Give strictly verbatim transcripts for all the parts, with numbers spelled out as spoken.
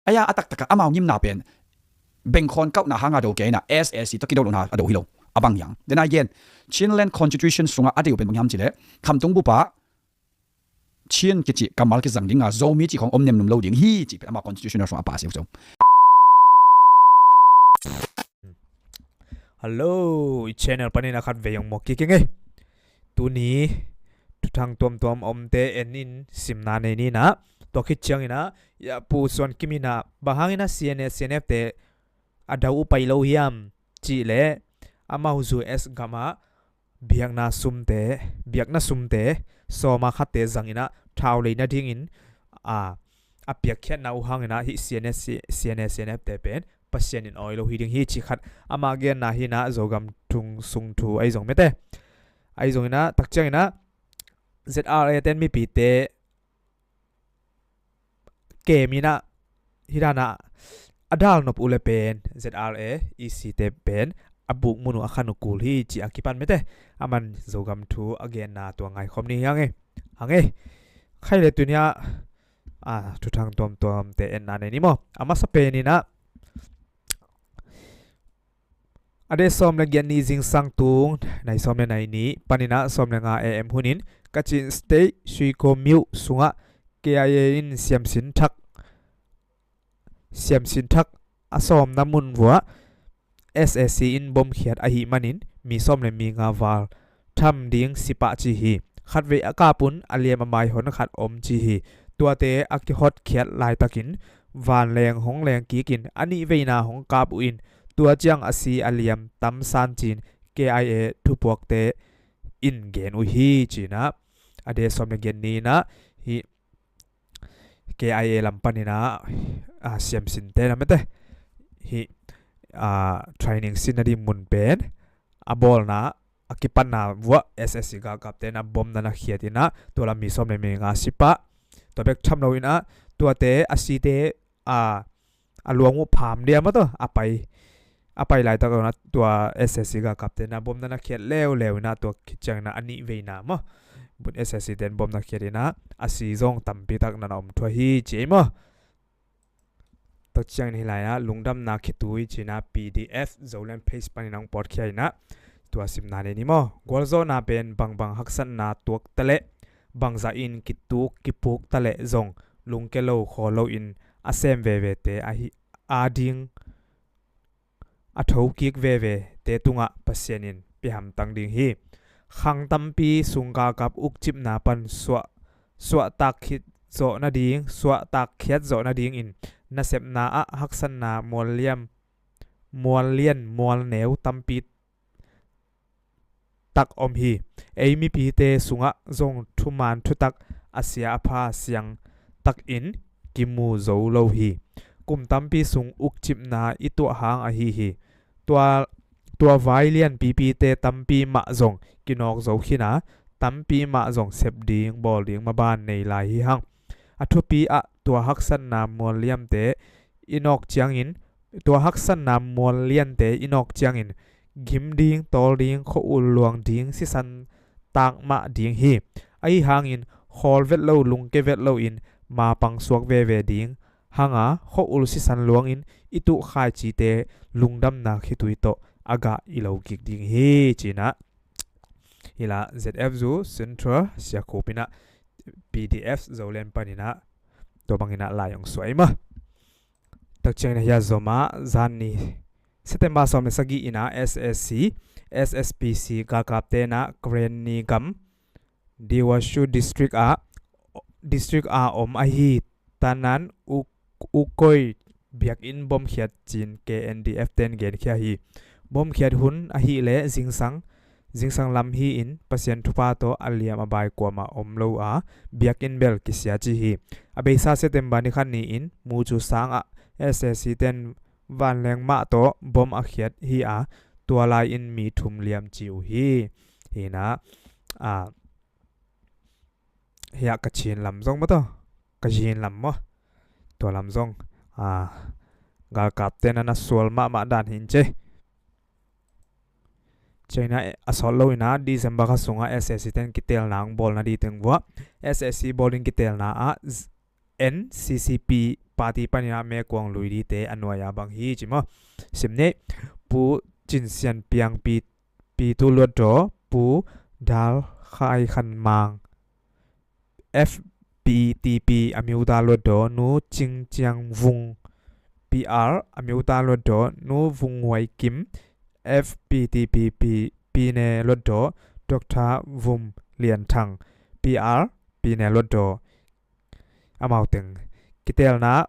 Aia a taktakah amau ngimna pen bengkhawn kauhna hanga do kei inah S A C tawh kido lohna a do hi lo. A bang hiang. Dena gen Chinland Constitution sungah a dei uh pen bang hiam cileh, khamtung bupa Chin kici kammal kizang dinga Zomi cih khong om nemnum lo ding hi cih pen ama constitutional sungah a pass hi uh. Hello, i channel panin a khat vei hong muak kik ing ei. Tuni thuthang tuamtuam omte en in simna nei ni inah, tua khit ciangin ah, ya, Pu Suan Kim inah, bang hangin ah C N A, C N F te a dau uh pai lo hiam cihleh, amau U S gamah biakna sumte, biakna sumte sawma khatte zang inah thau lei nadingin a, a piakkhiatna uh hang inah hih C N A, C N F te pen Pasian in awi lo hi ding hi cih khat ama genna hi inah, Zogam thung sung thu ahi zong mete. Ahi zong inah, takciang inah Z R A ten mipite kem inah, hih danah a dal nop uh le pen Z R A E C te pen a buk mun uh a khan uh kul hi cih a kipan mete. Aman Zogam thu a genna tua ngaikhawm ni hang ei. Hang ei. Khaile tuni ah, a, thuthang tuamtuamte enna nei ni maw. A masa pen inah, a date sawm le giat ni zingsang tung nai sawm le nai ni panin ah sawm le nga A M hunin Kachin State Suiko Myo sungah K I A in siamsin thak, siamsin thak a sawmna mun vuah S A C in bomkhiat ahih manin mi sawm le mi nga val tham ding si pah ci hi. Khatvei a kap un a liam a mai hon khat om ci hi. Tuate a kihotkhiat laitakin vanleng hong leng kikin a nih veina hong kap uh in, tua ciang a si a liam tam san cin K I A thupuakte in gen uh hi ci inah, a date sawm le giat ni inah hih K I A lam panin ah, a, siamsinte na mete hih, a, training sin nading mun pen a bawlna a kipatna vuah S A C galkapte na bomna na khiat inah, tua lam mi sawm le mi nga si pah. Tua bek tham lo inah, tuate a site, a, a luang uh pham dia maw, tua a pai, a pai laitak lo inah tua S A C galkapte na bomna na khiat leuleu inah, tua khit ciang inah a nih veina maw, S A C ten bomna khiat inah a si zong tampi tak na na om thuah hi ci ei maw. Takciang in hih lai-ah lungdamna khitui ci inah P D F Zoland page panin hong pawtkhia inah, tua simna nei ni maw. Gualzawhna pen bangbang haksatna tuak taleh bangzah in kituk kipuk taleh zong lungke lo khawl loin a sem vevete ahi, a ding a thokik vevete tungah Pasian in pia hamtang ding hi. Khang tampi sung galkap ukcipna pan suah, suahtak khit zawh nading, suahtak khiat zawh nadingin nasepna ah haksatna mualliam, muallian mualneu tampi tak om hi. Ei mipite sungah zong thuman thutak a sia a pha siangtakin kimu zo lo hi. Kum tampi sung ukcipna i tuah hang ahi hi. Tua, tua vai lianpipite tampi mah zong kinawk zo khin a, tampi mah zong sep ding bawl ding maban nei lai hi hang. A thupi ah tua haksatna mualliamte i nawk ciangin, tua haksatna mualliante i nawk ciangin gim ding, tawl ding, khua-ul luang ding, sisan tak mah ding hi. Ahi hangin khawl vet lo, lungke vet loin mapang suak veve ding hanga, khua-ul sisan luangin i tuh khaicite lungdamna khitui tawh a gah i lo kik ding hi ci inah, hih lai-ah Z F U Central Siakhup inah P D F Zoland panin ah tua bangin ah lai hong suah ei maw. Takciang inah hih a zom ah, zan ni September sawm le sagih inah S A C, S S P C galkapte inah Karenni gam Dewa Shu district ah, district ah om ahi Tanan U-, Ukoi biakinn bomkhiat ci-in K N D F ten genkhia hi. Bomkhiat hun ahih leh zingsang, zingsang lam hi-in Pasian thupha tawh a liam a bai kuamah om lo a, biakinn bel kisia ci hi. A beisa September ni khat ni-in Mucu sang ah S A C ten vanleng mah tawh bom a khiat hi a, tua lai-in mi thum liam ci uh hi. Hi inah, a, hih ah Kachin lam zong maw, tua Kachin lam maw, tua lam zong, a, galkapte na na sual mahmah dan hi in ci ei. Ci inah a sawt lo inah December kha sungah S A C ten kitelna hong bawl nading teng vuah, S A C bawl ding kitelna ah N C C P party panin ah mekuang lui dite a nuai a bang hi ci maw. Sim ni, Pu Cin Sian Piang Pi, Pi Tu Luat Daw, Pu Dal Khai Khan Mang, F P T P a miuta luat daw, Nu Cing Ciang Vung, P R a miuta luat daw, Nu Vung Huai Kim, F P T P Pi, Pi Ne luat daw, Doctor Vum Lian Thang, P R Pi Ne luat daw, amau teng kitelna,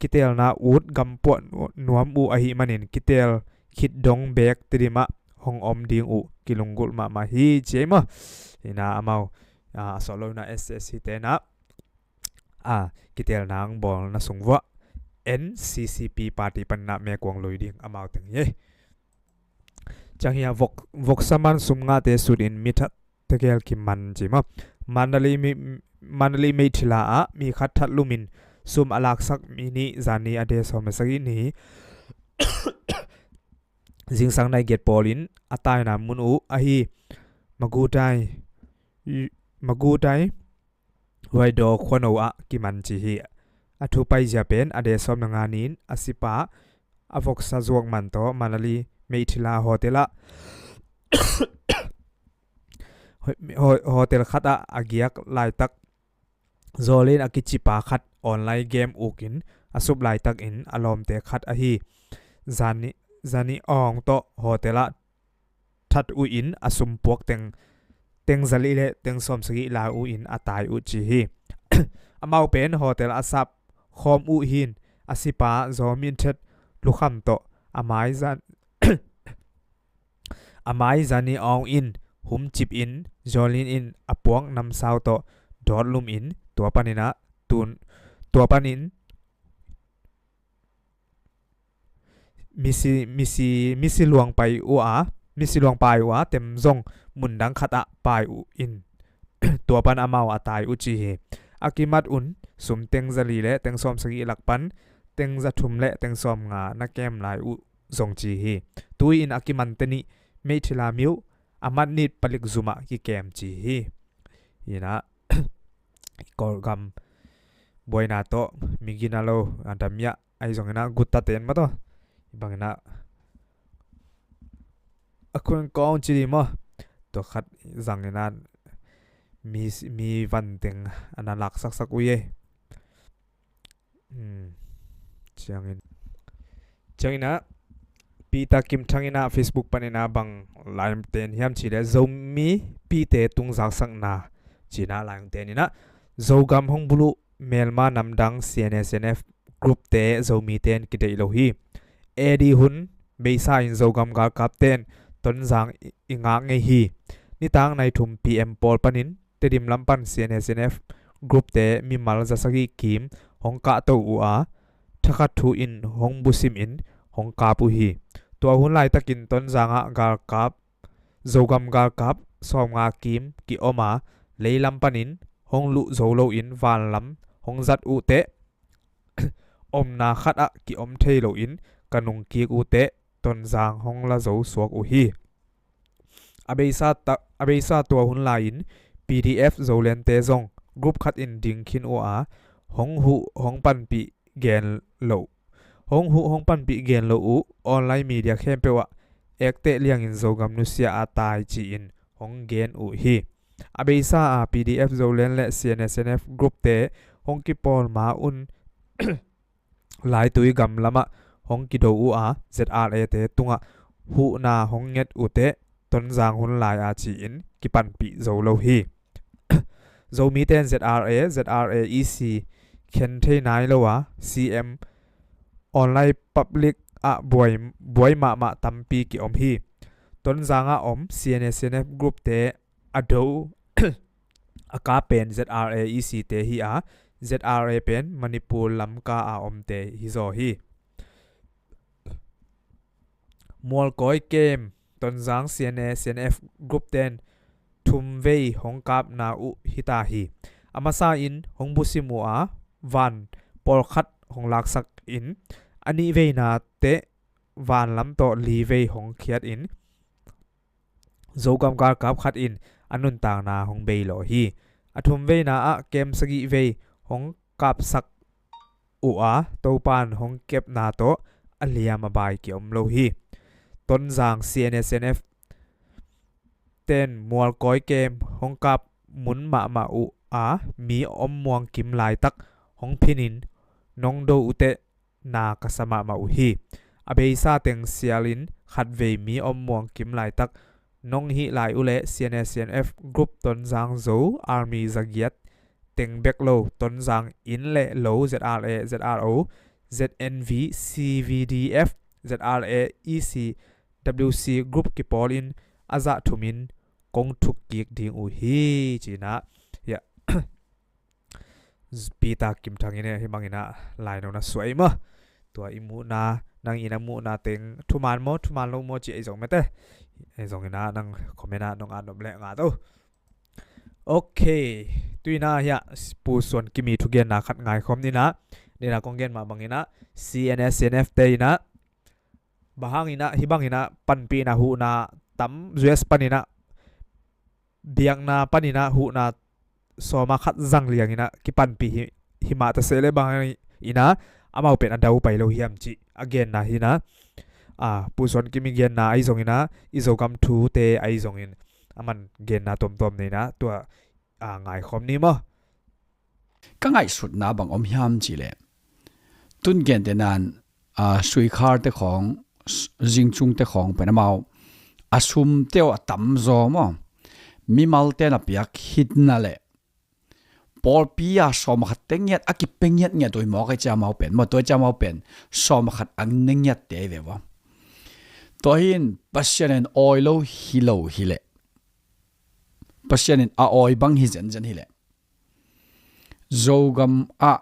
kitelna ut gampuah nuam uh ahih manin kitel khit dong bek Tedim ah hong om ding uh kilunggulh mahmah hi ci ei maw. Hi na amau, a, a sawt lo hi na S S hi te na, a, kitelna ang bawlna sung vuah N C C P party panin ah mekuang lui ding amau teng hi ei. Ciang hi a vok, voksa man sum ngate sut in mi that tegel kiman ci maw. Mandalay mi, Mandalay meithila ah mi khat that lum in sum a laksak mi nih, zani a de sawm le sagih ni zingsang nai giat pawl in a taina mun uh ahi Magutai, Magutai Huaidaw khuano ah kiman ci hi. A thu paizia pen a de sawm le nga ni in a sipa a voksa zuak man tawh Mandalay meithila hotel ah, ho-, ho-, hotel khat ah a giak laitak, Jolin a kicipa khat online game ukin a sup laitak in a lawmte khat ahi Zani, Zani Aung tawh hotel ah that uh in a sumpuak teng, teng zali le teng sawmsagih lai uh in a tai uh ci hi. Amau pen hotel a sap khawm uh hin a sipa Zaw Min Thet Lukham tawh a mai zan, a mai Zani Aung in humcip in Jolin in a puak namsau tawh dawt lum in tua panin ah tun, tua panin misi, misi, misi luang pai uh a, misi luang pai uh a, tem zong mundang khat ah pai uh in tua pan amau a tai uh ci hi. A kimat un sum teng zali le teng sawmsagih lak pan teng zathum le teng sawmnga na kem lai uh zong ci hi. Tui in a kimante nih meithila miuh a mat nit palik zum ah kikem ci hi. Hi na, Kawlgam buaina tawh migina lo a damiah ahi zongin ah gutta ten maw tawh, bangin ah a khun kawng ci di maw. Tua khat zangin ah mi, mi van teng a na laksaksak uh ei. Hmm. Ciangin, ciangin ah Peter Kim Thang in ah Facebook panin ah bang lai ten hiam ci le Zomi pite tung zaksakna ci-in ah lai ten in ah Zogam hong buluh melma namdang C N A C N F group te Zomi ten kideih lo hi. A D hun beisa in Zogam galkap ten Tonzang i, i ngak ngei hi. Nitang nai thum P M pawl panin Tedim lam pan C N A C N F group te mimal za sagih kim hong kahto uh a, thakhat thu in hong busim in hong kap uh hi. Tua hun laitakin Tonzang ah galkap, Zogam galkap sawmnga kim ki-om a, leilam panin hong luh zo loin vanlam hong zat uh teh, omna khat ah ki-om thei loin ka nungkik uh teh Tonzang hong la zo suak uh hi. A beisa ta, a beisa tua hun lai-in P D F Zoland te zong group khat in ding khin uh a, hong huh hong panpih gen lo, hong huh hong panpih gen lo uh online media khempeuh ah ekteh liangin Zogam nusia a tai ci-in hong gen uh hi. A beisa a P D F Zoland le C N A C N F group te hong kipawl ma un laitui gam lamah hong kido uh a, Z R A te tungah huhna hong nget uh teh Tonzang hun lai a ci-in kipanpih zo lo hi. Zomi ten Z R A, Z R A E C khen thei nai lo a, C M online public ah buai, buai mahmah tampi ki-om hi. Tonzang ah om C N A C N F group te a do a kap pen Z R A E C te hi a, Z R A pen Manipur Lamka a omte hi zaw hi. Mualkawi kem Tonzang C N A C N F group ten thum vei hong kapna uh hi ta hi. A masa in hong busim uh a, van pawlkhat hong laksak in, a nih veina teh vanlam tawh li vei hong khiat in, Zogam galkap khat in a nuntakna hong bei lawh hi. A thum veina ah kem sagih vei hong kapsak uh a, Topan hong kepna tawh a liam a bai ki-om lo hi. Tonzang C N A C N F ten mualkawi kem hong kap mun mahmah uh a, mi om muang kim laitak hong phinin nong do uh teh na ka sa mahmah uh hi. A beisa teng sialin khatvei mi om muang kim laitak nong hih lai uh leh C N A C N F group Tonzang Zo Army zagiat teng bek lo, Tonzang inn le lo, Z R A, Z R O, Z N V, C V D F, Z R A, E C, W C group kipawl in a zah thumin kong thuk kik ding uh hi, ci-in ah. Ya. Peter Kim Thang in hih bangin ah lainona suah ei maw. Tua i muhna, nang in a muhna teng thuman maw, thuman lo maw ci ei zong mete. Ei zongin ah nang comment ah nong at nop leh nga to. Ok. Tu-in ah hiah Pu Suan Kimi thugenna khat ngaikhawm ni in ah. Ni in ah kong gen mah bangin ah C N A C N F te in ah bang hangin ah hih bangin ah panpihna huhna tam, U S panin ah biakna panin ah huhna sawma khat zang liangin ah kipanpih hi, hi mah ta se leh bang hangin ah amau pen a dau pai lo hiam cih a genna hi in ah. A, Pu Suan Kimi genna ahi zongin ah, i Zogam thute ahi zongin a man genna tuamtuam nei in ah, tua, a, ngaikhawm ni maw. Ka ngaihsutna bang om hiam cih leh, tun gente nan, a, suikharte khawng, s-, zingcungte khawng pen amau a sumte uh a tamzaw maw, mimalte na piak hitna leh pawlpi a sawma khat te ngiat a kipia ngiatngiat uh hi mawk ei, cia amau pen maw, tua cia amau pen sawma khat a ne ngiatte ve ua. Tua hi in Pasian in awi lo hi lo hi leh, Pasian in a awi bang hi zenzen hi leh, Zogam ah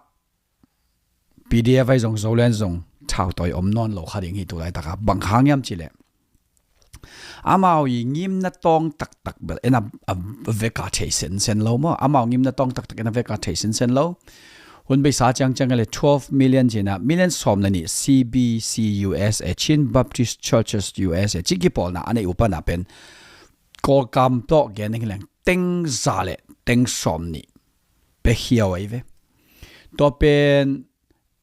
P D F ahi zong, Zoland zong thautawi om nawn lo kha ding hi tu laitaka. Bang hang hiam cih leh, amau i ngimna tawng taktak bel en a, a veka thei sensen lo maw. Amau ngimna tawng taktak en a veka thei sensen lo. Hun beisa ciangciang a leh twelve million ci-in ah, million sawm le nih, C B C U S A, Chin Baptist Churches U S A, ci kipawlna a neih uh pan a pen Kawlkam tawh gen ding hi leng teng za le teng sawm nih pia khia uh ahi ve. Tua pen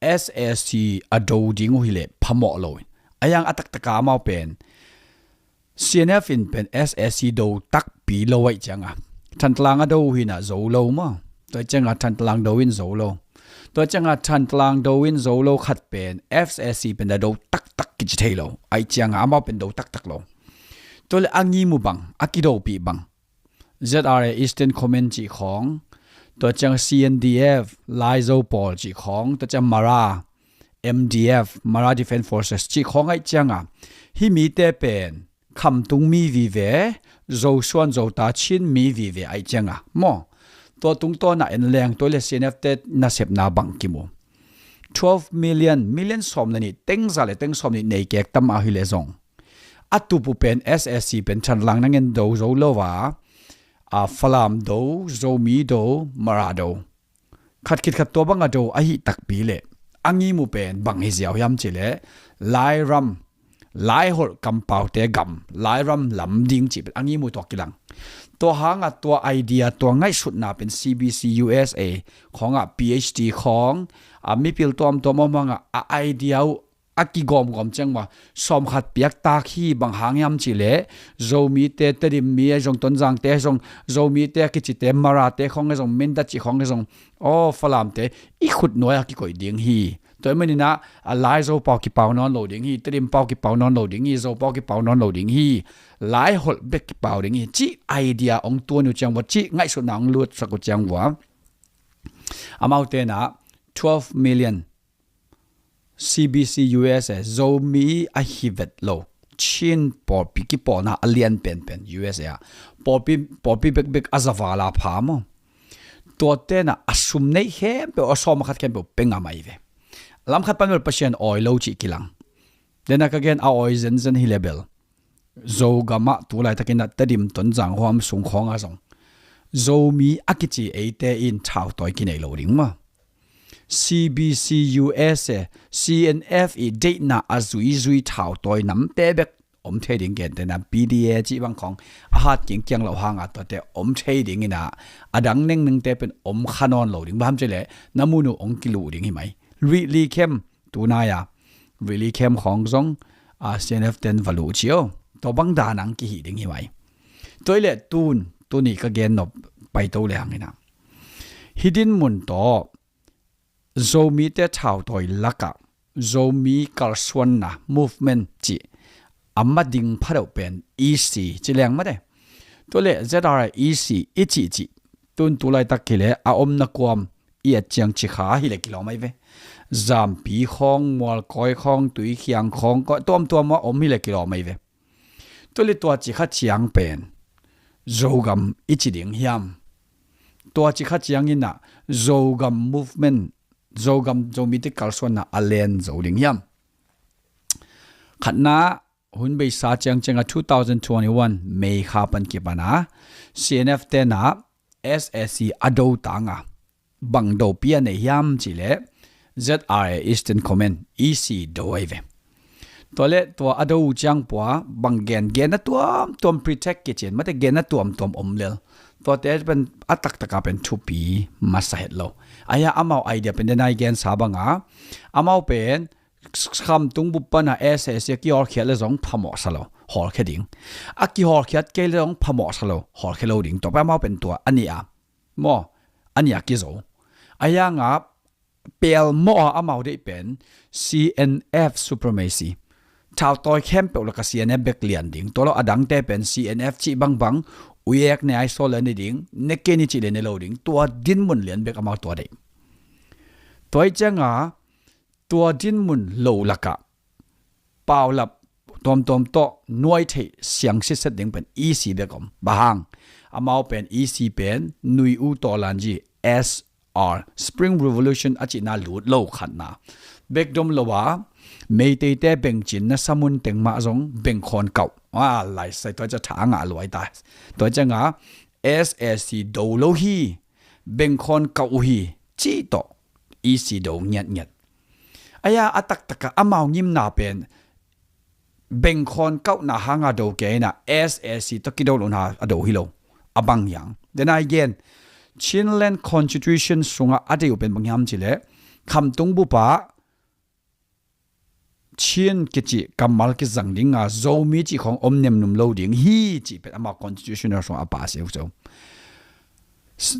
S A C a do ding uh hi leh phamawh lo in, a hiang a taktaka amau pen C N F in pen S A C do takpi lo ahih cianga, Thantlang a do uh hi in ah zo lo maw. Tua cianga Thantlang do in zo lo. Tua cianga Thantlang do in zo lo khat pen S A C pen a do taktak kici thei lo ahih cianga amau pen do taktak lo. Tua leh a ngim uh bang, a kidopih bang, Z R A Eastern Command cih khawng, tua ciang C N D F, Laizo pawl cih khawng, tua ciang Mara, M D F, Mara Defense Forces cih khawng ahih cianga, hih mite pen khamtung mi vive, Zosuan Zota Chin mi vive ahih cianga maw. Tua tungtawn a en leng tua leh C N F te nasepna bang kimu. Twelve million, million sawm le nih, teng za le teng sawm nih nei kek tam a hi leh zong, a tup uh pen S A C pen Thantlang na ngen do zo lo a, a, Falam do, Zomi do, Mara do, khat khit khat tua bang a do ahih takpi leh, a ngim uh pen bang hi ziau hiam cih leh, Lairam, Laiholh kampaute gam, Lairam lam ding cih pen a ngim uh tua kilang. Tua hanga tua idea, tua ngaihsutna pen C B C U S A khawngah P H D khawng, a, mipil tuamtuam om hanga a idea uh a kigawmgawm ciang ua, sawmkhat piaktak hi. Bang hang hiam cih leh, Zomite, Tedim mi a zong, Tonzangte a zong, Zomite a kicite, Marate khawng a zong, Mindat cih khawng a zong, aw, Falamte i khut nuai a kikoih ding hi. Tua ahih manin ah, a Laizo pau kipau nawn lo ding hi, Tedim pau kipau nawn lo ding hi, Zo pau kipau nawn lo ding hi, Laiholh bek kipau ding hi, cih idea hong tuan uh ciang ua, cih ngaihsutna hong lutsak uh ciang ua, amaute in ah twelve million C B C U S A, Zomi ahi vet lo, Chin pawlpi kipawlna a lian penpen U S A ah, pawlpi, pawlpi bekbek a za val a pha maw. Tuate in ah a sum neih khempeuh, a sawm a khat khempeuh pia ngam ahi ve. Lam khat pan bel Pasian awi lo cih kilang. Dena ka gen a awi zenzen hi leh bel, Zogam ah tu laitakin ah Tedim, Tonzang huam sung khawng a zong, Zomi a kici eite in thautawi kinei lo ding maw. C B C U S A, C N F i deihna a zuizui thautawi namte bek om thei ding, gentehna P D A cih bang khawng a hat kingkiang loh hanga tuate om thei ding ina, a dang nengnengte pen om kha nawn lo ding, bang hang hiam cih leh na mun uh hong kiluh ding hi mai. Rihli khem, tunai a Rihli khem khawng zong a C N F ten va luh ci o, tua bang dan ang kihih ding hi mai. Tua hi leh tun, tuni ka gen nop paito le hang ina, hih dinmun tawh Zomite thautawi lakah Zomi kalsuanna movement cih a ma ding pha deuh pen E C ci leng mate. Tua leh Z R A E C i cih cih, tun tu laitak hi leh a omna kuam i et ciang Cikha hi leh kilawm ahi ve. Zampi khawng, Mualkawi khawng, Tuikhiang khawng, kawh tuamtuam a om hi leh kilawm ahi ve. Tua leh tua Cikha ciang pen Zogam i ci ding hiam? Tua Cikha ciangin ah Zogam movement, Zogam, Zomite kalsuanna a len zo ding hiam? Khatna, hun beisa ciangciang a two thousand twenty-one May kha pan kipan a C N F ten ah S A C a do tang a, bang dopi a nei hiam cih leh Z R A Eastern Command, E C do ahi ve. Tua leh tua a do uh ciang pua bang gen, genna tuamtuam, pretext kici in mate, genna tuamtuam om lel. Tuate pen a taktak a pen thupi masa het lo. Ahi a, amau idea pen, den a i gensa bang a, amau pen khamtung bup pan a S A C a kihawlkhiat leh zong phamawhsa lo, hawlkhia ding. A kihawlkhiat kei leh zong phamawhsa lo, hawlkhia lo ding. Tua pen amau pen tua a nih a, maw, a nih a kizo. Ahi hang a pelmawh a amau deih pen C N F supremacy. Thautawi khempeuh lakah C N F bek lian ding. Tua lo a dangte pen C N F cih bangbang, uiek ne ai sawl le ni ding, ne kei ni cih le ne lo ding. Tua dinmun lian bek amau tua deih. Tua hi ciang a tua dinmun lo lakah paulap tuamtuam tawh nuai theih siang sitset ding pen E C bek om. Bang hang? Amau pen E C pen Nui U Tawlanji, S R, Spring Revolution a cihna lut lo khatna. Bek dom lo a, Meiteite bengcinna samun teng mah zong bengkhawn kauh. A, laisai tua ciang tha a ngah luai ta. Tua ciang a S A C do lo hi, bengkhawn kauh uh hi, cih tawh E C do ngiatngiat. Ahi a, a taktak a amau ngimna pen bengkhawn kauhna hanga do kei in a, S A C tawh kido lohna a do hi lo. A bang hiam? Den a i gen, Chinland Constitution sungah a deih uh pen bang hiam cih leh, khamtung bup ah Chin kici kammal kizang ding a, Zomi cih khawng om nemnum lo ding hi cih pen amau constitutional sungah a pass uh hi.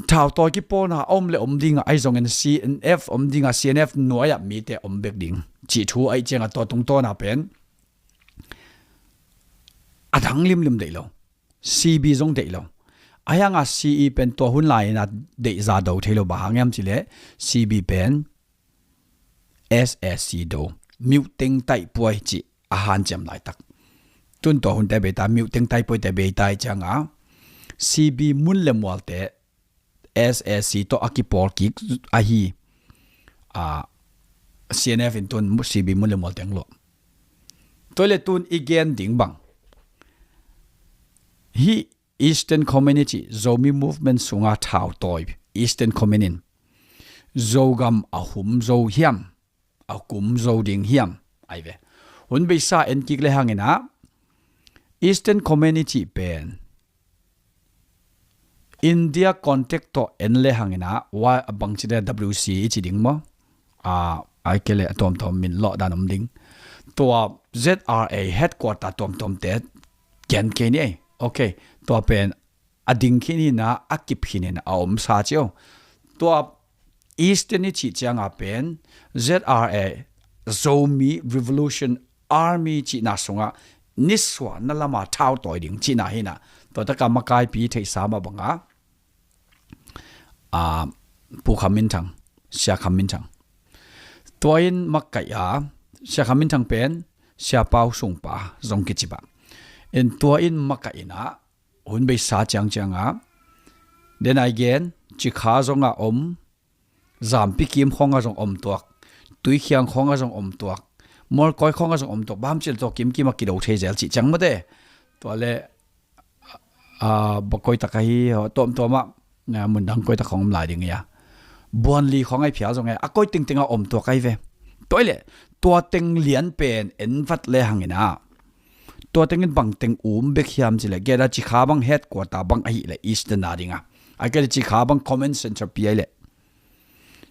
Thautawi kipawlna a om le om ding a, ahi zongin C N F om ding a, C N F nuai ah mite om bek ding cih thu ahih ciang a, tua tungtawn a pen a dang limlim deih lo, C B zong deih lo. Ahi hang a C E pen tua hun lai in a deih za do thei lo, bang hang hiam cih leh C B pen S A C do, miuhteng taihpuai cih a hanciam laitak. Tun tua hunte bei ta, miuhteng taihpuaite bei ta ahih ciang a, C B mun le mualte S A C tawh a kipawl kik ahi, a, C N F in tun C B mun le mualte hong luah. Tua hi leh tun i gen ding bang, hih Eastern Command i cih Zomi Movement sunga thautawi Eastern Command in Zogam a hum zo hiam, a kum zo ding hiam? Ai ve. Hun beisa en kik le hang in a, Eastern Command i cih pen India context tawh en le hang in a, wa a bangci de W C i ci ding maw? A, ai kei leh a tuamtuam min lawh dan om ding. Tua Z R A headquarter tuamtuamte gen kei ni ei. Ok, tua pen a ding khin hi in a, a kip khin hi in a, a omsa ci o. Tua Eastern i cih ciang a pen Z R A, Zomi Revolution Army cihna sungah nisuahna lama thautawi ding cihna hi in a, tua tak a makaipi theihsa mah bang a, a, Pu Kham Min Thang, Sia Kham Min Thang. Tua in makaih a, Sia Kham Min Thang pen Sia Pau Sung pa zong kici pah in, tua in makaih in a, hun beisa ciangciang a, den a i gen, Cikha zong a om, Zampi kim khawng a zong om tuak, Tuikhiang khawng a zong om tuak, Mualkawi khawng a zong om tuak, bang hang hiam cih leh tua kimkim a kido thei zel cih ciang mate. Tua leh, a, bang koi tak ahi, tuamtuam ah, a, mun dang koi tak khawng om lai ding hi a. Buanli khawng ahi phial zong e, a koi tengteng a om tuak ahi ve. Tua hi leh, tua teng lian pen en vat le hang in a, Tua tengin bang teng um bek hiam cileh, geta Cikha bang headquarter bang ahileh Eastern a dinga, a geta Cikha bang command center pi ahileh,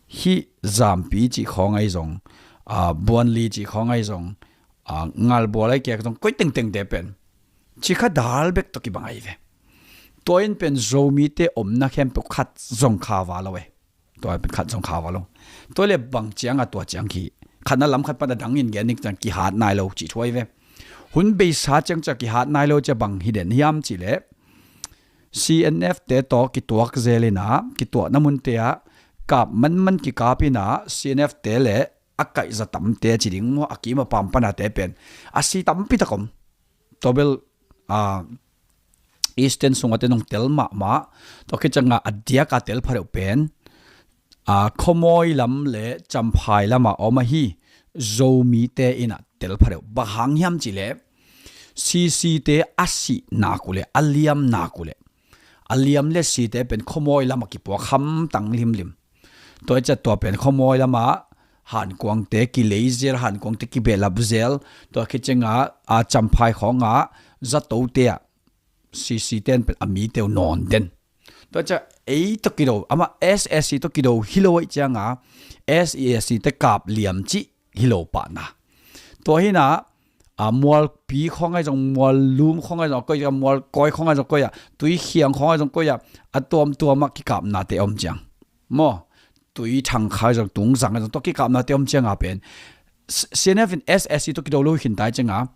hih Zampi cih khawng ahi zong, a, Buanli cih khawng ahi zong, a, Ngalbual ahi kek zong, koi tengtengte pen Cikha dal bek tawh kibang ahi ve. Tua in pen Zomite omna khempeuh khat zong kha va lo e. Tua pen khat zong kha va lo. Tua le bang cianga tua ciang khi khatna lam khat pan a dangin gen ning ciang kihat nai lo cih thu ahi ve. Hun beisa ciang ciang kihat nai lo cia bang hi den hiam cileh, C N F te tawh kituak zel ina, kituakna munte ah kap manman kikap ina, C N F te le a kaihza tamte ci ding maw, a kim a pam panate pen a si tampi tak om. Tua bel, a, Eastern sungate nong tel mahmah, tua khit cianga a diaka tel phadeuh pen, a, Khawmawi lam le Champhai lama om ahi Zomite ina tel phadeuh. Bang hang hiam cileh, C C te a sih nak uhleh, a liam nak uhleh, a liam le site pen Khawmawi lama kipuak hamtang limlim. Tua i cia tua pen Khawmawi lama hankuangte kileizel, hankuangte kibehlap zel, tua khit cianga, a, Champhai khawnga zatote ah C C ten pen a miteu nawn den. Tua cia ei tawh kido, amah S S C tawh kido hi lo ahi cianga, S S C te kap liam cih hi lo pahna. Tua hina, a, Mualpi khawng ahi zong, Muallum khawng ahi zong, koi a, Mualkawi khawng ahi zong, koi a, Tuikhiang khawng ahi zong, koi a, a tuamtuamah kikapnate om ciang maw, Tuithang kha ahi zong, Tungzang ahi zong, tua kikapnate om cianga pen, C-, C N F in S S C tawh kido lo khinta ahi cianga,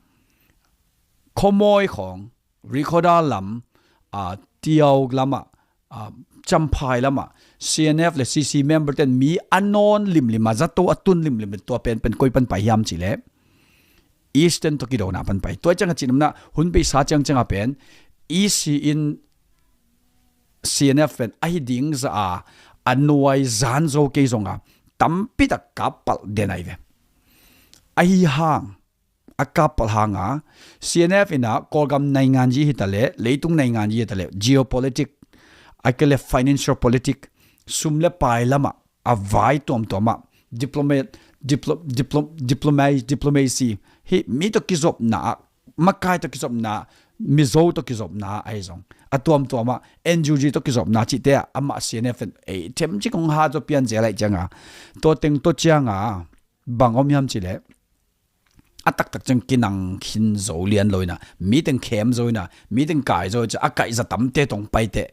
Khawmawi khawng, Rikhoda lam, a, Tiau lamah, a, Champhai lamah C N F le C C member ten mi a nawn limlim a, zato a tun limlim, tua pen pen koi pan pai hiam cileh, Eastern tawh kidona pan pai. Tua cianga cinamna hun beisa ciangcianga pen E C in C N F pen ahi ding za a, a nuai zan zo kei zonga tampi tak kap palh den ahi ve. Ahi hang, a kap palh hanga, C N F ina Kawlgam nainganji hitaleh, leitung nainganji hitaleh, geopolitic, a kile financial politic, sum le pai lamah, a vai tuamtuamah, diplomat, diplo-, diplo-, diploma-, diplomacy, hih mi tawh kizopna ah, makai tawh kizopna, Mizo tawh kizopna ahi zong, a tuamtuamah, N U G tawh kizopna cihte ah, amah C N F in ei themcik hong hat zo pian zel ahi cianga, tua teng tua cianga, bang om hiam cileh, a taktak ciang kinang khin zo lian lo ina, mi teng khem zo ina, mi teng kai zo cia, a kaihza tamte tong paiteh,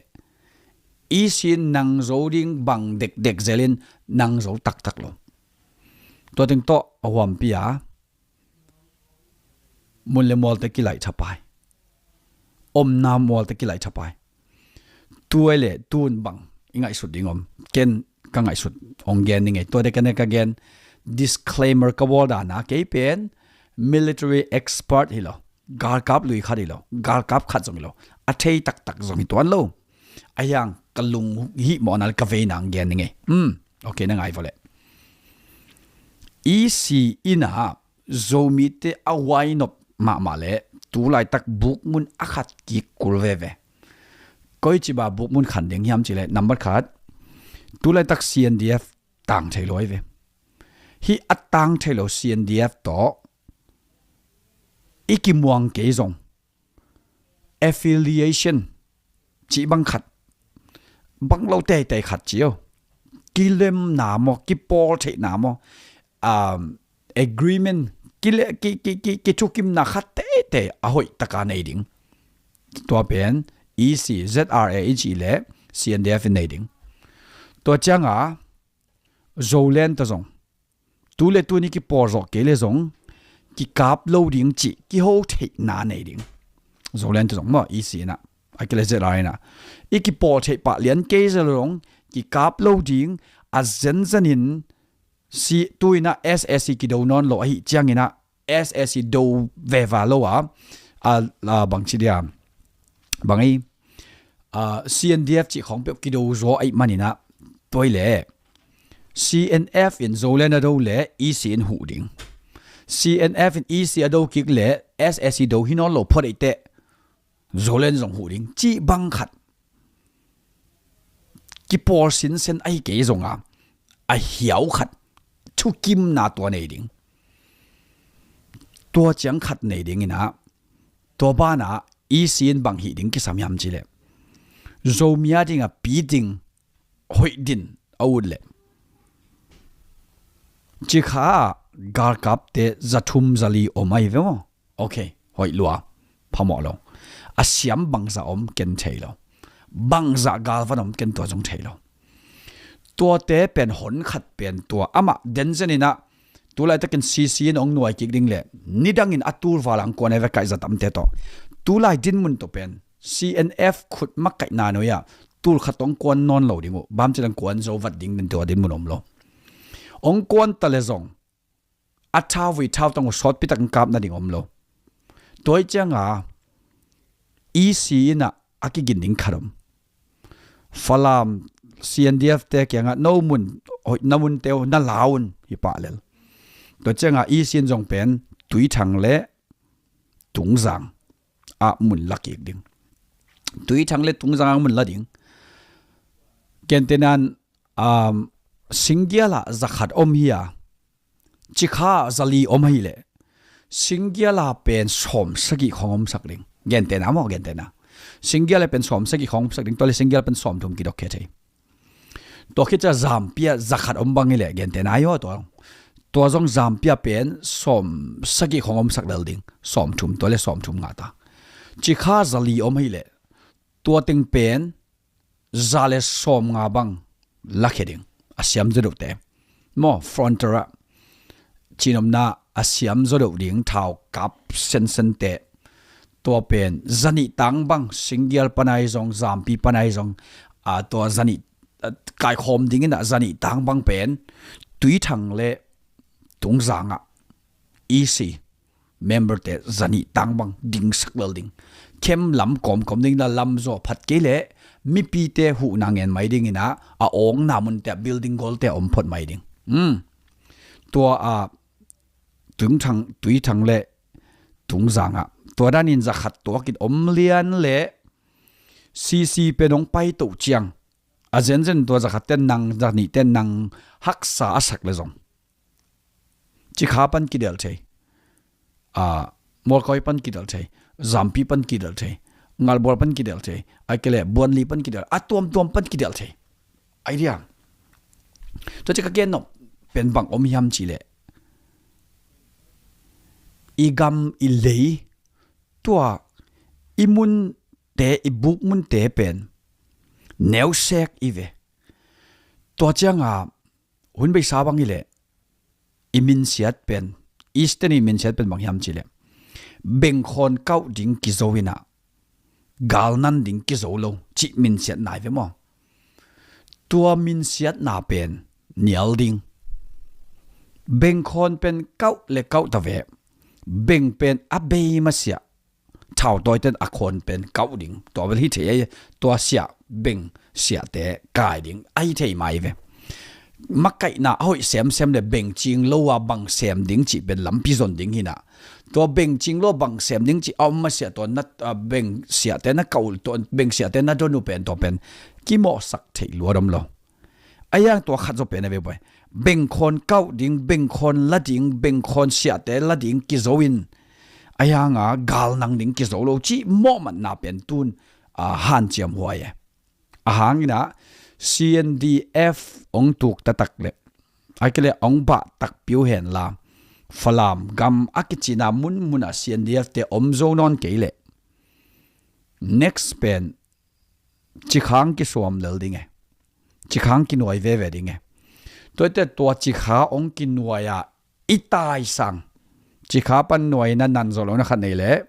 E C in nang zo ding bang dekdek zelin nang zo taktak lo. Tua teng tawh a huampi a, mun le mualte kilaih thapai, omna mualte kilaih thapai. Tua le tun bang i ngaihsut ding om? Ken ka ngaihsut hong gen ning ei. Tua de ken ka gen, disclaimer ka bawl dana, kei pen military expert hi lo, galkap lui khat hi lo, galkap khat zong hi lo, a thei taktak zong hi tuan lo. A hiang ka lung hih mawhna le ka veina hong gen ning ei. Hmm, okay, na ngai vawleh. E C ina Zomite a huainop mahmah le tulaitak bukmun a khat kik kul veve. Koi ciba bukmun khan ding hiam cileh, nambat khat, tulaitak C N D F tang thei lo ahi ve. Hih a tang thei lo C N D F tawh i kimuang kei zong, affiliation cih bang khat, bang lo teitei khat ci o, kilemna maw, kipawl theihna maw, um, agreement, kile-, ki, ki, ki, kithukimna khat teitei a hoih taka nei ding. Tua pen E C, Z R A i cih le C N D F in nei ding. Tua cianga Zoland ta zong, tu le tuni kipawl zawh kei le zong, kikap lo ding cih kiho theihna nei ding. Zoland ta zong maw, E C ina, a kile Z R ina, i kipawl theih pah lian kei zel zong, kikap lo ding, a zenzenin si, tu ina S S C kido nawn lo ahi ciangina, S S C do veva lo a, a, a bang ci dia, bang i, a, C N D F cih khawng peuh kido zaw ahi manina, tua i le C N F in Zoland a do le E C in huh ding. C N F in E C a do kik le S S C do hi nawn lo phot eite, Zoland zong huh ding cih bang khat, kipawl sinsen ahi kei zonga, a hiau khat, thukimna tua nei ding. Tua ciang khat nei dingina, Tua banah E C in bang hih ding kisam hiam cih leh, Zomi a dingah pi ding hoih din a ut leh, Cikha ah galkapte za thum za li om ahi ve maw? Ok, hoih lua, phamawh lo. A siam bangzah om ken thei lo. Bangzah galvan om ken tua zong thei lo. Tuate pen hon khat pen tua amah denzen inah, tulaitakin C C in hong nuai kik ding leh nidangin a tul vala hong kuan a ve kaihza tamte tawh. Tulai dinmun tawh pen C N F khut makaihna nuai-ah tul khat hong kuan nawn lo ding uh. Bang hang cih leh hong kuan zo vat ding tua dinmun om lo. Hong kuan ta leh zong a thauvui thautang uh sawtpi takin kap nading om lo. Tua ih cianga E C inah a kigin ding khat om. Falam C N D F te kiangah no mun, hoih na munte uh na la un hi pah lel. Tua cianga E C in zong pen Tuithang le Tungzang ah mun la kik ding. Tuithang le Tungzang ah mun la ding. Gentehna-in, um, Singgial ah za khat om hi a, Cikha ah za li om ahih leh, Singgial ah pen sawm sagih khawng omsak ding. Gentehna maw, gentehna. Singgial ah pen sawm sagih khawng omsak ding, tua leh Singgial pen sawm thum kidok khia thei. Tua khit ciang Zampi ah za khat om bang hi leh, gentehna hi aw tua. Tua zong Zampi ah pen sawm sagih khawng omsak lel ding. Sawm thum, tua leh sawm thum ngah ta. Cikha za li om ahih leh, tua teng pen za le sawm nga bang lakhia ding. A siam zaw deuhte maw, frontier ah, cihnopna a siam zaw deuh ding thau kap sensente. Tua pen za nih tang bang, Singgial pan ahi zong, Zampi pan ahi zong, a, tua za nih, a, kaikhawm dingin a za nih tang bang pen Tuithang le Tungzang ah E C member te za nih tang bang dingsak lel ding. Khem lam kawmkawm ding, na lam zaw phat kei leh mipite huhna ngen mai dingin a, a awngna munte ah building golte a om phot mai ding. Hmm. Tua a, Tungthang, Tuithang le Tungzang ah tua danin za khat tuakin om lian leh C C pen hong pai toh ciang, a zenzen tua za khatte nang, za nihte nang haksa a sak leh zong, Cikha pan kidel thei. A, Mualkawi pan kidel thei. Zampi pan kidel thei. Ngalbual pan kidel thei. Ahih kei leh Buanli pan kidel. A tuamtuam pan kidel thei. Ai diam. Tua ci ka gen nop pen bang om hiam cih leh, i gam i lei, tua i munte, i buk munte pen neusek i ve. Tua cianga hun beisa bang hi leh, i minsiat pen, Eastern i minsiat pen bang hiam cih leh, bengkhawn kauh ding kizo inah, galnan ding kizo lo cih minsiat nai ve maw? Tua minsiatna pen nial ding. Bengkhawn pen kauh le kauh ta ve. Beng pen a bei masiah thautawiten a khawn pen kauh ding. Tua bel hi thei ei, tua siah, beng siahte kai ding ahi thei mai ve. Makaihna a hoih semsem le beng cing lo a bang sem ding cih pen lampi zon ding hi inah, tua beng cing lo a bang sem ding cih a om masiah tua na, a, beng siahte na kauh, tua beng siahte na don uh pen, tua pen kimawhsak theih luat om lo. Ahi hang tua khat zaw pen a ve buai. Bengkhawn kauh ding, bengkhawn la ding, bengkhawn siahte la ding kizo in, ahi hanga galnang ding kizo lo cih mawhmatna pen tun, a, hanciam huai e. A hang inah C N D F hong tuk taktak leh, ahih kei leh hong bah takpi uh hen la, Falam gam a kicihna munmunah C N D F te om zo nawn kei leh, next pen Cikha hong kisuam lel ding e. Cikha hong kinuai veve ding e. Tua hi teh tua Cikha hong kinuai a i tai sang, Cikha pan nuai na nan zo lo na khat nei leh,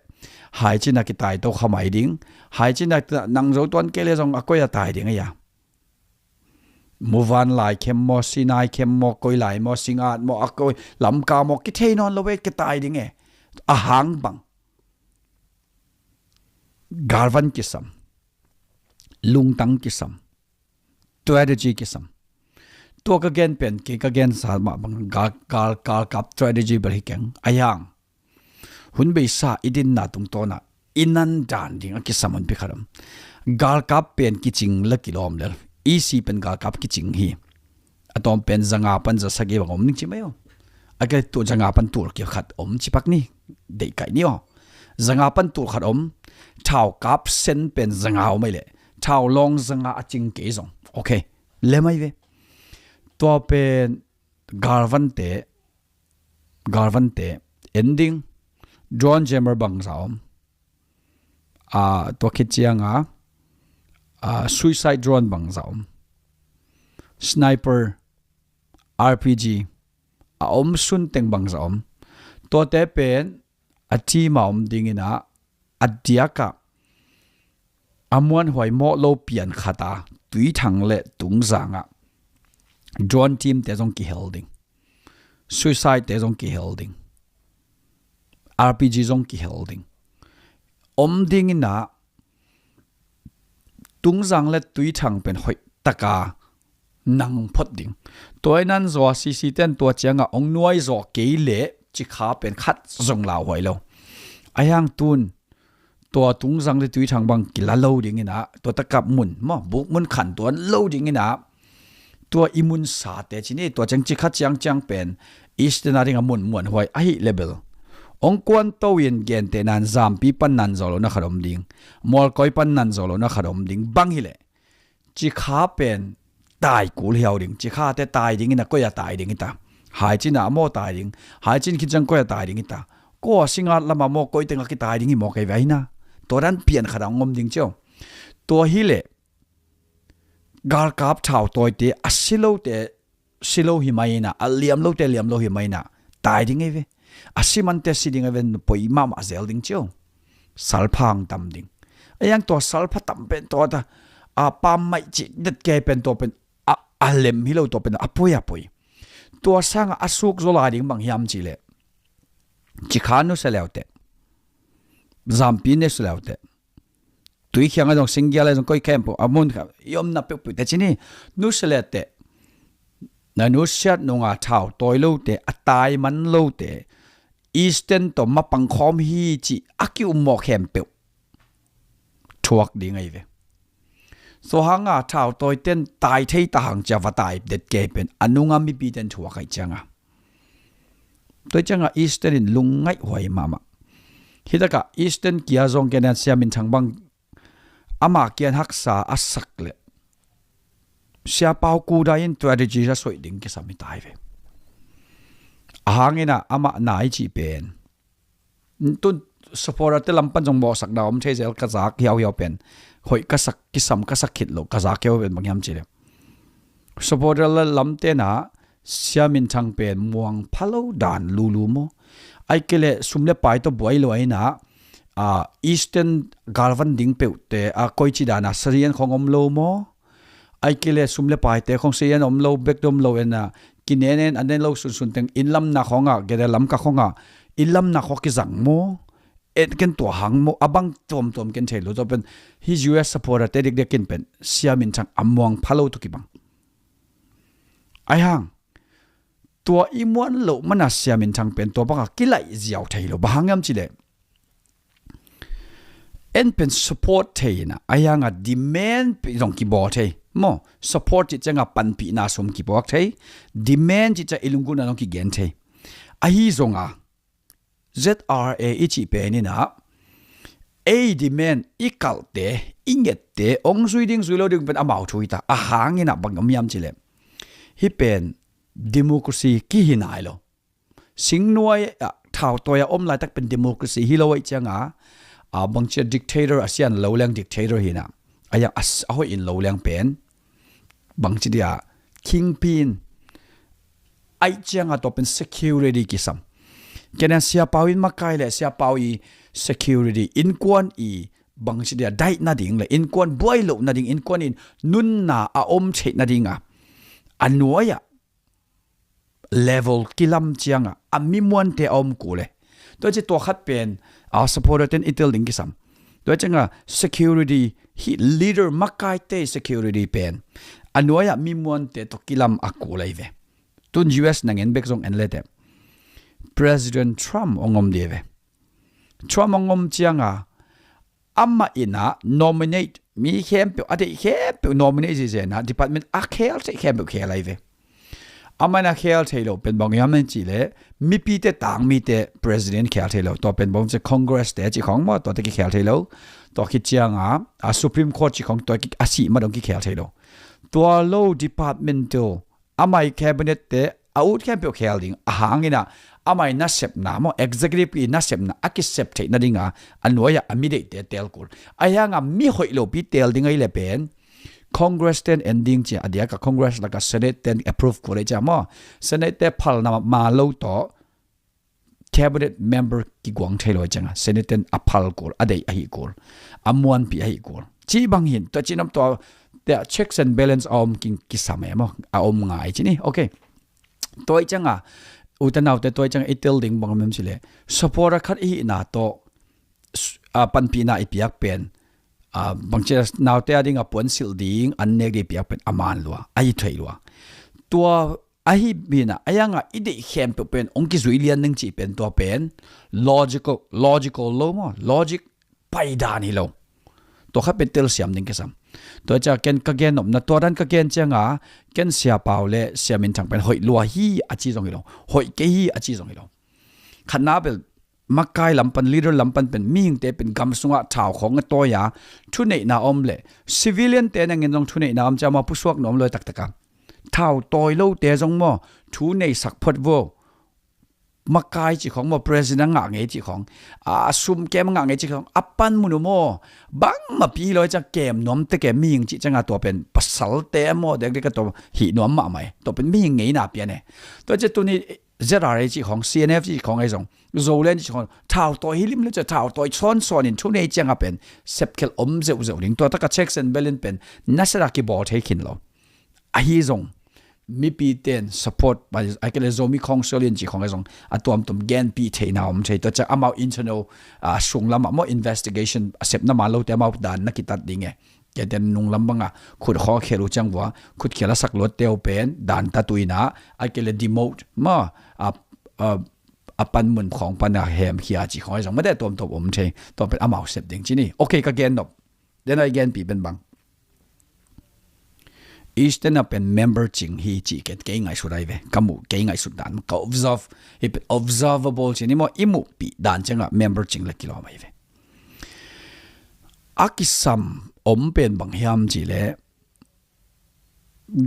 Haicin a kitai to kha mai ding. Haicin a nang zo tuan kei leh zong a koi a tai ding a ia. Muvanlai khem maw, Sinai khem maw, koi lai maw, Singat maw, a koi Lamka maw, kithei nawn lo e, kitai ding e. A hang bang, galvan kisam, lungtang kisam, strategy kisam. Tua ka gen pen, kei ka gensa mah bang, gal, gal, galkap strategy bel hi keng. Ahi hang, hun beisa i dinna tungtawnah i nan dan ding a kisam hunpi khat om. Galkap pen kicing la kilawm lel. E C pen galkap kicing hi. A tawm pen za nga pan za sagih bang om ning ci mai aw. A kei tua za nga pan tul khat om ci pak ni. Deihkaih ni aw. zanga pan tul khat om, thau kap sen pen zanga om ei leh, thau lawng zanga a cing kei zong. Ok, lem ai ve. Tua pen galvante, galvante, ending, drone jammer bangza om. A, tua khit cianga, a, suicide drone bangza om. Sniper, R P G, a om sunteng bangza om. Tuate pen, a team a om dingin a, a diaka, a muanhuai mawh lo pian khata, Tuithang le Tungzanga. Drone team te zong kihel ding. Suicide te zong kihel ding. R P G zong kihel ding. Om dingin a, Tungzang le Tuithang pen hoih taka nang phot ding. Tua inan zaw a C C ten tua cianga ong nuai zaw kei le Cikha pen khat zong lauhuai lo. Ahiang tun tua Tungzang le Tuithang bang kila lo dingin a, tua takap mun maw, buk mun khan tuan lo dingin a, tua i mun sate ci ni, tua ciang Cikha ciangciang pen Eastern a ding a mun muanhuai ahi level. Ong kuan to in gente nan Zampi pan nan zaw lo na khat om ding, Mualkoi pan nan zaw lo na khat om ding bang hileh, Cikha pen tai kul hiau ding, Cikhate tai dingin a koi a tai ding hita. Haicin a maw tai ding, Haicin khit ciang koi a tai ding hita. Kua Singat lama maw koi teng a kitai ding hi maw kei ve ahi na. Tua dan pian khat a ong om ding cio. Tua hileh galkap thautawite a si lote, si lo hi mai ina, a liam lote liam lo hi mai ina, tai ding ei ve. A si mante si ding ei ve, poi mahmah zel ding cio. Salpha ang tam ding. A yang tua salpha tam pen tua ta, a pam mai ci det kei pen tua pen, a, a lem hi lo tua pen, a poi a poi. Tua sanga a suk zo lai ding bang hiam ci le. Cikha nusia leute. Zampi nusia leute. Tuikhiang a zong Singgial a zong koi khempeuh a mun kha i omna peuhpeuh te ci ni. Nusia leute. Na nusiat nunga thau tawi lote, a tai man lote, Eastern tawh mapang khawm hi ci a ki-um maw khempeuh thuak ding ahi ve. Tua hanga thau tawiten tai thei ta hang cia va tai det kei pen a nunga mipiten thuak ahi cianga. Tua cianga Eastern in lungngaih huai mahmah. Hitaka Eastern kia zong kenen Sia Min Thang bang ama kian haksa a sak le Sia Pau Kudai in strategy a soih ding kisam hi tai ve. A hangina ama nai ci pen. Tun supporter te lampan zong mawhsak na om thei zel ka zak hiauhiau pen. Hoih ka sak kisam ka sak khit lo ka zak hiau pen bang hiam ci le. Supporter lamtena Sia Min Thang pen muang phalo dan lulu maw. Ai kele sum le pai tawh buai lo aina, a, Eastern galvan ding peuhte, a, koi ci dana sarian khong om lo maw. Ai kele sum le paite khong sarian om lo, bek dom lo ena, kinenen a nen lo sunsun teng, inn lamna khonga, gede lamka khonga, inn lamna khong kizang maw. Et ken tua hang maw, a bang tuamtuam ken thei lo, tua pen, hi U S supporter te dikdek kin pen, Sia Min Thang a muang phalo tu kibang. Ai hang, tua i muan lo mana Sia Min Thang pen tua banga kilaih ziau thei lo, bang hang hiam ci le. En pen support thei ina, a yanga demand pi zong kibaw thei. Maw, support ci cianga panpihna sum kibaw thei, demand ci cia i lunggulhna zong kigen thei. Ahi zonga, Z R A i cih pen ina, ei demand i kalhte, i ngette, ong zui ding zui lo ding pen amau thu hi ta, a hangina bang om hiam ci le. Hi pen democracy kihi nai lo. Singnuai ah, thautoi a om laitak pen democracy hi lo aih cianga, a bangcia dictator a sian lo leng dictator hina. A yang a s-, a hoih in lo leng pen. Bangci dia kingpin. Aih cianga tua pen security kisam. Kena Sia Pau in makai le Sia Pau i security. Innkuan i bangci dia daih nading le. Innkuan buai lo nading. Innkuan in nunna a om theih nadinga. A nuai ah level kilam cianga a mimuante a om kul e. Tua ci tua khat pen a supporter ten i tel ding kisam. Tua cianga security hi leader makaite security pen a nuai ah mimuante tawh kilam a kul ahi ve. Tun U S nang en bek zong en lete. President Trump ong om di ve. Trump ong om cianga amah ina nominate mi khempeuh, a deih khempeuh nominate zizena department a khel theih khempeuh khel ahi ve. Amah in a khel thei lo pen bang hiam cih leh, mipite tangmite president khel thei lo. Tua pen bang ci Congress te cih khawng maw, tuate kikhel thei lo. Tua khit ciangin a Supreme Court cih khawng tua a sih ma dong kikhel thei lo. Tua lo departmental, amah i cabinet te a ut khempeuh khel ding a hang in a, amah i nasepna maw, executive i nasepna a kisep theih nading a, a nuai ah a mi deihte teel kul. Ahi hangin mi hoih lopi teel ding ahih leh pen Congress ten en ding ci a, a diak a Congress lak a Senate ten approve kul ahih ciang maw, Senate te phalna ma lo tawh cabinet member kiguang thei lo ahih ciangin Senate ten a phal kul, a deih ahih kul, a muanpih ahih kul. Cih bang hi in, tua cih nam tua, tua checks and balance a om king kisam e maw, a om ngai ci ni. Ok. Tua ahih ciangin, u te nau te, tua ahih ciangin i tel ding bang om hiam cih leh, supporter khat i hihna tawh, s-, a, panpihna i piak pen, a, bang ci naute a ding a puansilh ding, an nek ding i piak pen a man lua, a hi thei lua. Tua ahi bang in a, ahi hangin i deih khempeuh pen hong kizui lian ding cih pen, tua pen logical, logical lo maw, logic paidan hi lo. Tua khat pen telsiam ding kisam. Tua ciang ken ka gen nopna, tua dan ka gen ciangin ken Sia Pau le Sia Min Thang pen hoih lua hi a ci zong hi lo, hoih kei hi a ci zong hi lo. Khatna bel makai lam pan, leader lam pan pen mihingte pen gam sungah thau khawng a tawi a, thuneihna om leh civilian te nangin zong thuneihna om ciang maw, pusuak nuam lo taktak a. Thau tawi lote zong maw, thu nei sak phot vo. Makai cih khawng maw, president a ngah ngei cih khawng, a sum kem a ngah ngei cih khawng, a panmun uh maw, bangmah pi lo ciang kem nuam tek e, mihing cih ciangin tua pen pasalte maw, dekdek a tua hih nuam mahmah e. Tua pen mihing ngeina pian e. Tua ciang tuni Z R A cih khawng, C N F cih khawng ahi zong, Zoland cih khawng, thau tawi hi lim le ciang thau tawi sawnsawn in thunei ciangin pen sepkhelh om zeuhzeuh ding. Tua tak a checks and balance pen nasia a kibawl thei khin lo. Ahi zong, mipi ten support, ahih kei leh Zomi Council in cih khawng ahi zong, a tuamtuam genpih theihna om thei. Tua ciang amau internal, a, sunglam ah maw, investigation, a sepna man lote amau dan na kitat ding e. Kei ten nunglam bangin khut khawkhel uh ciang vua, khutkhial a sak luatte uh pen dan tat uh in a, ahih kei leh demote maw, a, a, a panmun khawng pan a hemkhia cih khawng ahi zong, mate tuamtuam om thei. Tua pen amau sep ding ci ni. Ok, ka gen nop. Then a i genpih pen bang, Eastern a pen member cing hi cih ken kei ngaihsut ahi ve. Ka muh, kei ngaihsut dan, ka observe, hi pen observable ci ni maw, i muhpih dan ciangin member cing le kilawm ahi ve. A kisam om pen bang hiam cih leh,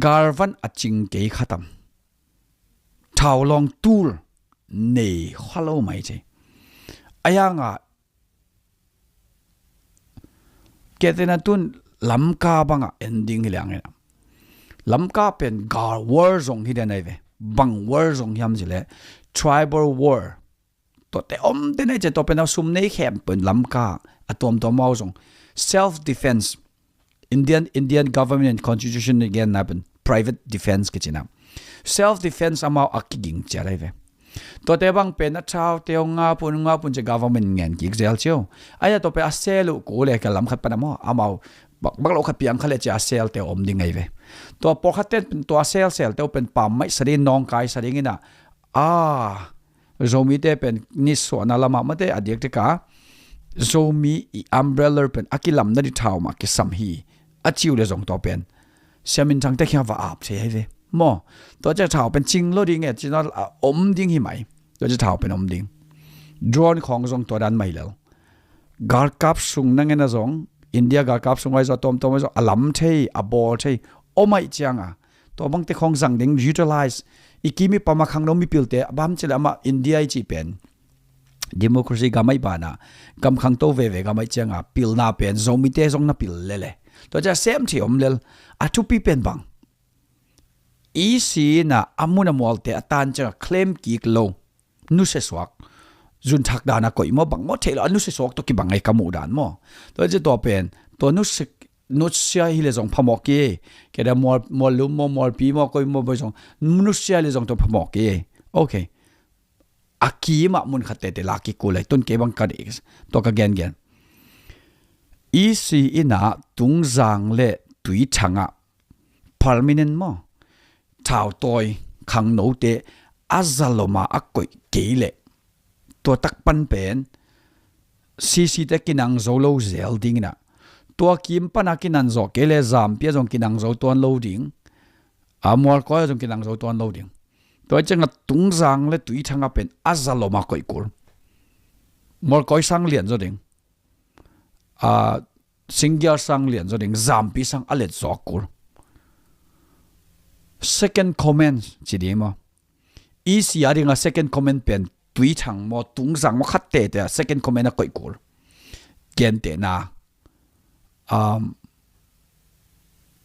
galvan a cing kei khat om, thau lawng tul nei kha lo mai thei. Ahi hangin, kei ten a tun Lamka bangin en ding hi leng in a, Lamka pen gal war zong hi den ahi ve. Bang war zong hiam cih leh, tribal war. Tuate om den ahi ciang, tua pen a sum nei khempeuh in Lamka a tuamtuam amau zong self defense. Indian, Indian government and constitution i genna pen private defense kici na. Self defense amau a kiging ciat ahi ve. Tuate bang pen a thaute hong ngap un, ngap un ci a government ngen kik zel ci uh. Ahi a tua pen a sel uh kul e, ka lam khat pan a maw, amau bak, bak lo khat piang kha le ci a selte om ding ahi ve. Tua pawlkhat ten pen tua selselte uh pen pammaih sa ding, nawngkai sa ding in a, a, Zomite pen nisuahna lamah mate a diakdiak a, Zomi i umbrella pen a kilamna ding thau mah kisam hi a ci uh leh zong tua pen Sia Min Thangte kiang va ap thei ahi ve. Maw, tua ciang thau pen cing lo ding e, cina a om ding hi mai. Tua ciang thau pen om ding. Drone khawng zong tua dan mai lel. Galkap sung nangawn a zong, India galkap sung ahi zong, a tuamtuam ahi zong, a lam thei, a bawl thei, om ahih ciangin, tua bangte khawng zang ding, utilize, i kim i pam a khangno mipilte, a bang hiam cih leh amah India i cih pen democracy gam ahih banah, gam khangto veve gam ahih ciangin, pilna pen Zomite zong na pil lel e. Tua ciang sem thei om lel, a thupi pen bang, E C in a mun a mualte a tan ciangin claim kik lo, nusia suak. Zunthak dan a koih maw, bang maw theih lo, a nusia suak tawh kibang ahi ka muh dan maw. Tua ciang tua pen, tua nusia, nusia hi leh zong phamawh kei. Kei dan Mual, Muallum maw, Mualpi maw, koi maw, bang zong nusia hi leh zong tua phamawh kei. Ok. A kim ah mun khat tete lak kik kul lai, tun kei bang ka deih, tua ka gengen. E C in a Tungzang le Tuithang ah permanent maw, thautawi khangnote a zalom a a koih kei leh, tua tak pan pen C C te kinang zo lo zel ding in a, tua kim pan a kinang zo kei leh Zampi ah zong kinang zo tuan lo ding, a Mualkawi ah zong kinang zo tuan lo ding. Tua ciangah Tungzang le Tuithang ah pen a zalom a koih kul. Mualkawi sang lian zaw ding, a, Singgial sang lian zaw ding, Zampi sang a let zaw kul. Second command ci ding maw? E C a dingah second command pen Tuithang maw, Tungzang maw, khat tete ah second command a koih kul. Gentehna, um,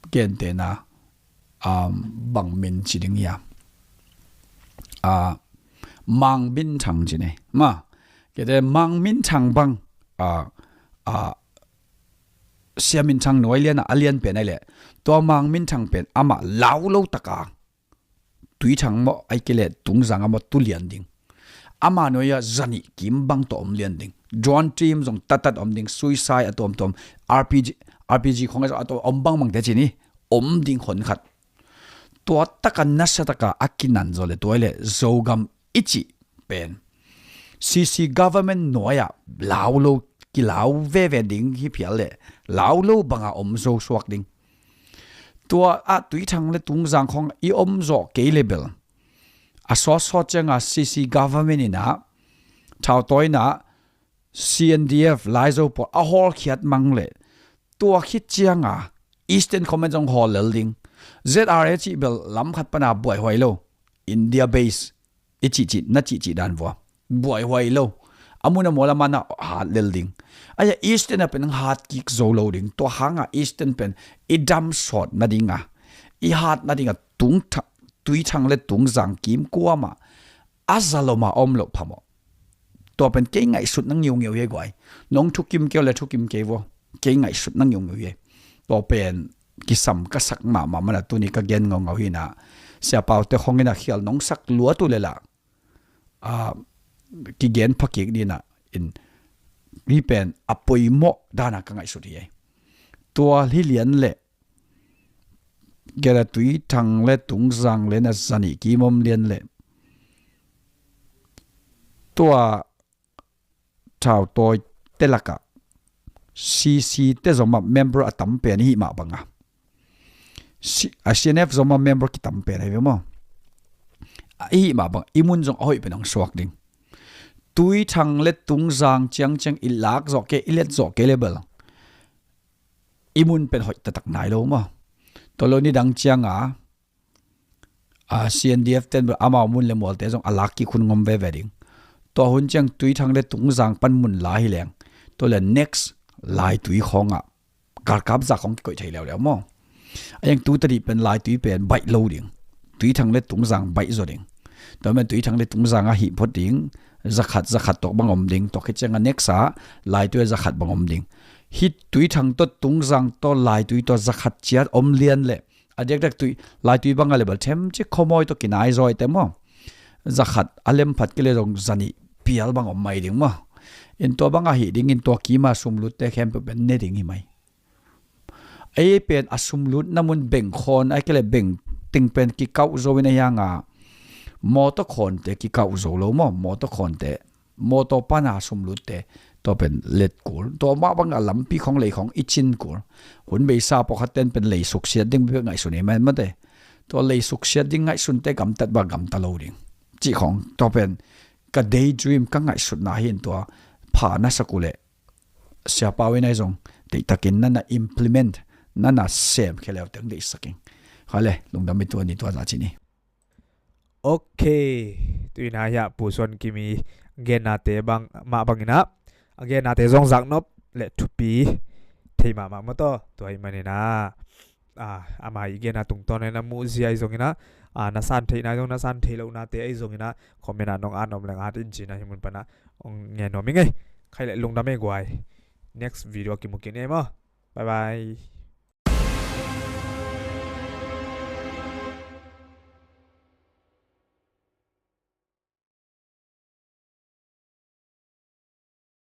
gentehna, um, bang min ci ding hiam? Uh, Mang Min Thang ci ni maw. Kete Mang Min Thang bang, uh, uh, Sia Min Thang nuai lianah a lian pen ai leh, tua Mang Min Thang pen amah lau lo taka Tuithang maw, ai kei leh Tungzang ah maw tu lian ding. Ama nuai ah zanih kim bang tawh om lian ding. Drone team zong tatat om ding, suicide a tuamtuam, R P G, R P G khong a zong a tuam om bangbangte ci ni, om ding hon khat. Tua taka nasa taka a kinan zaw le tua i leh Zogam i cih pen C C government nuai ah lau lo, kilau veve ding hi phial leh lau lo banga om zo suak ding. Tua ah Tuithang le Tungzang khong i om zawh kei le bel, a sawtsawt ciangah C C government inah thautawina C N D F Laizo pawl a hawlkhiat mang leh, tua khit ciangah Eastern Command zong hawl lel ding. Z R A cih bel lam khat pana buaihuai lo, India base i cihcih, na cihcih dan vua buaihuai lo. A mun a mual a mana hat lel ding. Aia Eastern a pen hat kik zo lo ding. Tua hanga Eastern pen i dam sawt nadinga, i hat nadinga Tungtha-, Tuithang le Tungzang kim kuama a zaloma om loh phamawh. Tua pen kei ngaihsutna ngiungeu hi guai. Nong thukim kei uh le thukim kei vua, kei ngaihsutna ngiungeu hi. Tua pen kisam ka sak mahmah mana tuni ka gen ngaungau hinah, Sia Paute khong inah khial nong sak luat uh le lah, a, kigen phakik dinah in, hi pen a poimawh dana ka ngaihsut hi. Tua hi lian leh, gela Tuithang le Tungzang le na zanih kim om lian leh, tua thautawi te lakah C C te zomah member a tam pen i hih mah banga, C-, a C N F zomah member kitam pen ahi ve maw? A i hih mah bang i mun zong a hoih pen hong suak ding. Tuithang le Tungzang ciangciang i lak zawh kei, i let zawh kei le bel, i mun pen hoih taktak nai lo maw? Tua lo nidang cianga, a, C N D F ten bel amau mun le mualte zong a lak kik hun ngom veve ding. Tua hun ciang Tuithang le Tungzang pan mun lai hi leng, tua le next Laitui khawngah galkap zak khawng kikoih thei leuleu maw? A iang tu tadih pen Laitui pen baih lo ding. Tuithang le Tungzang baih zaw ding. Tua men Tuithang le Tungzang a hih phot ding. Zakhat, zakhat tawh bang om ding. Tua khit cianga next a Laitui a zakhat bang om ding. Hih Tuithang tawh Tungzang tawh Laitui tawh zakhat ciat om lian leh, a diakdiak Tui, Laitui banga le bel themcik khuamawi tawh kinai zawi te maw? Zakhat a lemphat kei le zong zanih pial bang om mai ding maw? In tua banga hih dingin tua kima sumlutte khempeuh pen ne ding hi mai. Ei pen a sumlutna mun bengkhawn ai kei le beng ting pen kikauh zo in a hianga, mawtaw khawnte kikauh zo lo maw? Mawtaw khawnte, mawtaw pana sumlutte, tua pen let kul. Tua mah banga lampi khawng lei khawng i cin kul. Hun beisa pawlkhat ten pen lei suksiat ding bek ngaihsun hi mai mate. Tua lei suksiat ding ngaihsunte gamtat bang gamta lo ding cih khawng. Tua pen ka daydream, ka ngaihsutna hi in, tua pha na sak uh leh Sia Pau in ahi zong deihtakin na na implement, na na sem khia leuteng deihsak ing. Kha le, lungdam i tua ni tua za ci ni. Ok, tu ina hiah Pu Suan Kim i gennate bang mah bangina, a gennate zong zaknop le thupi thei mahmah maw taw. Tua hi manina, a, ama i genna tungtawn ina muhzia i zongina, a, na san theihna i zong, na san thei lohnate i zongina, comment ah nong at om leng at in cina hi mun pana ong ngen nuam i ngei. Khai le lungdam e guai. Next video a kimu kik ni e maw. Bye bye.